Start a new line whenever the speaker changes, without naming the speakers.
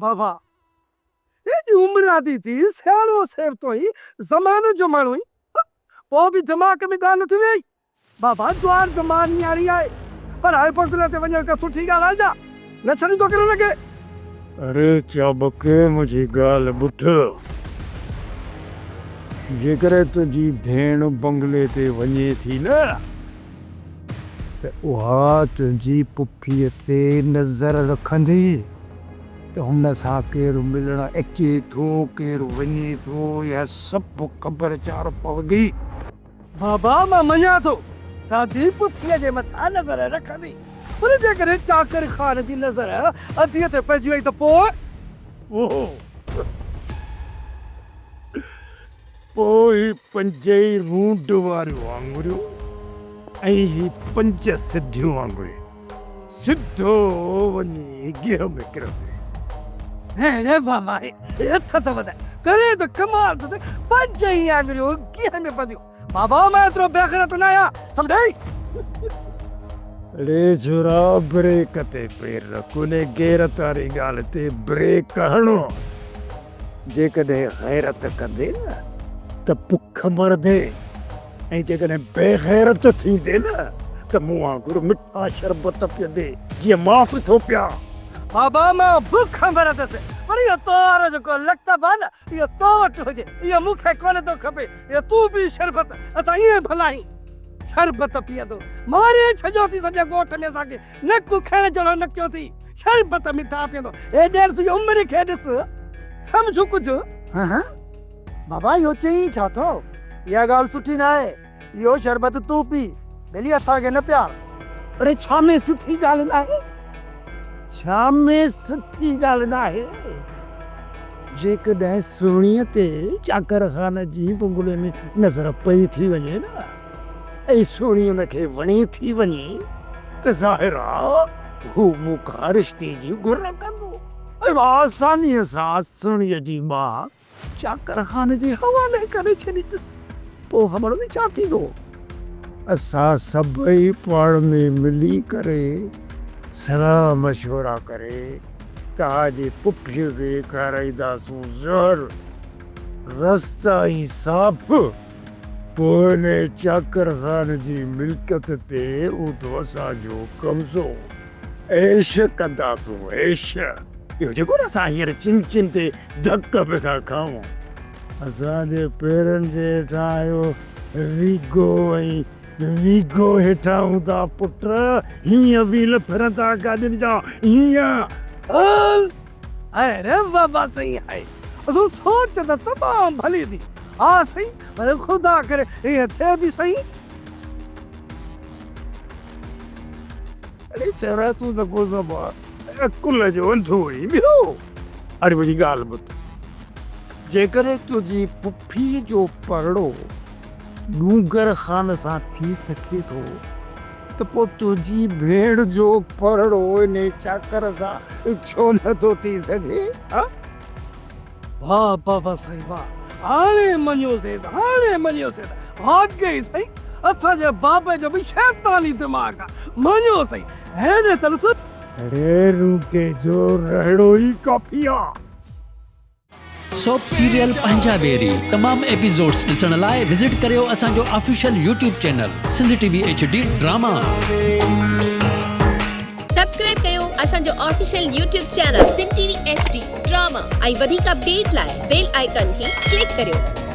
بابا ايڏي عمر آڌي ٿي، سياڻو سيبتو آهين، زماني جو ماڻهو آهين، پوء به دماغ ۾ ڳالهه نٿي ويهي. بابا جوار ته مان نياڻي آهي، پر هاء بنگلي تي وڃڻ ڪا سٺي ڳالهه آهي ڇا؟ نه ڇڏيندو ڪري هن کي.
اڙي چابڪ منهنجي ڳالهه ٻڌ، جيڪڏهن تنهنجي ڀيڻ بنگلي تي وڃي ٿي نه ته اها تنهنجي پڦيء تي نظر رکندي ته هن سان ڪير ملڻ اچي ٿو، ڪير وڃي ٿو، اها سڀ خبر چار پوندي.
بابا مان مڃان ٿو دادي پڦيء جي مٿان نظر رکندي پر جيڪڏهن چاڪر خان جي نظر اديء تي پئجي وئي ته پوء؟
پوء هي پنجئي رونڊ واريون آڱريون ۽ هي پنج سڌيون آڱريون سڌو وڃي گيهه ۾ ڪرندي.
اڙي بابا هي هٿ ته وڌائي ڪري ته ڪمال ٿو ٿئي پنج ئي آڱريون گيهه ۾ پونديون. بابا مان ايترو بي غيرت نه آهيان سمجهئي.
اڙي ڇورا بريڪ تي پير رک انهي غيرت واري ڳالهه تي بريڪ هڻ. جيڪڏهن غيرت ڪندين نه ته بک مرندين ۽ جيڪڏهن بي غيرت ٿيندين نه ته مون وانگر مٺا شربت پيئندين جيئن مان به ٿو پيان.
بابا مان بک مرندس پر اهو تو وارو جيڪو لقب آهي نه اهو تو وٽ هجي اهو مون کي ڪونه ٿو کپي اهو تون پي شربت اسان ائين ڀلا آهيون شربت پيئندو ماري ڇڏيو اٿئي سڄي ڳوٺ ۾ اسان کي نڪ کڻ جهڙو نڪيو اٿئي، شربت مٺا پيئندو. هي ڏيرس جي عمر کي ڏس، سمجهه ڪجهه.
هه بابا اهو چئين ڇا ٿو؟ اها ڳالهه سٺي ناهي، اهو شربت تون پي، ڀلي اسان کي نه پيار.
اڙي ڇا ۾ سٺي ڳالهه ناهي؟ ڇا ۾ سٺي ڳالهه ناهي؟ جيڪڏهن سهڻيء تي چاڪر خان جي بنگلي ۾ نظر پئي ٿي وڃي نه ۽ سهڻي ان کي وڻي ٿي وڃي ته ظاهر آ هو مون کان رشتي جي گهر ڪندو ۽ مان آسانيء سان سهڻيء جي ٻانهن چاڪر خان جي حوالي ڪري ڇڏيندس. پوء خبر اٿئي ڇا ٿيندو؟ اسان سڀئي پاڻ ۾ ملي ڪري صلاح مشورا ڪري توهان جي پڦيء کي کارائينداسون زهر، رستا ۽ صاف. پوء انهيء چاڪر خان جي ملڪيت تي هوندو اسان جو قبضو. عيش ڪنداسون عيش. اهو جيڪو نه اسان هينئر چن چن تي ڌڪ به ٿا کائون. اسان جي پيرن جي هيٺان اهو ويگو ۽ ويگو هيٺان هوندا پٽ. هينئن ويل ڦرندا گاڏين جا هينئن.
هل اڙي بابا سائين آهي اسان سوچ ته تمام ڀلي ٿي ها سائين پر خدا ڪري ائين ٿئي به سائين.
اڙي چريا تون ته ڪو صفا عقل جو انڌو آهين ٻيو. اڙي منهنجي ڳالهه ٻڌ جيڪڏهن تنهنجي پڦي جو پرڙو ڏونگر خان سان ٿي سگهي ٿو ته پوء تنهنجي ڀيڻ جو پرڙو انهي چاڪر سان ڇو نه ٿو ٿي سگهي ها؟
واھ بابا سائين واھ هاڻي مڃيوسين ته هاڻي مڃيوسين ته واقعي سائين اسان جي بابي جو به شيطاني دماغ آ مڃيو سائين هي جي تلس.
اڙي رونڪي جو رهڙو ئي ڪافي آ.
سوپ سيريل پنهنجا ويري تمام ايپيسوڊس ڏسڻ لاء وزٽ ڪريو اسان جو official YouTube channel Sindh T V H D drama.
Subscribe ڪيو اسان جو official YouTube channel Sindh T V H D drama ۽ وڌيڪ اپڊيٽ لاء بيل آئيڪان کي ڪلڪ ڪريو.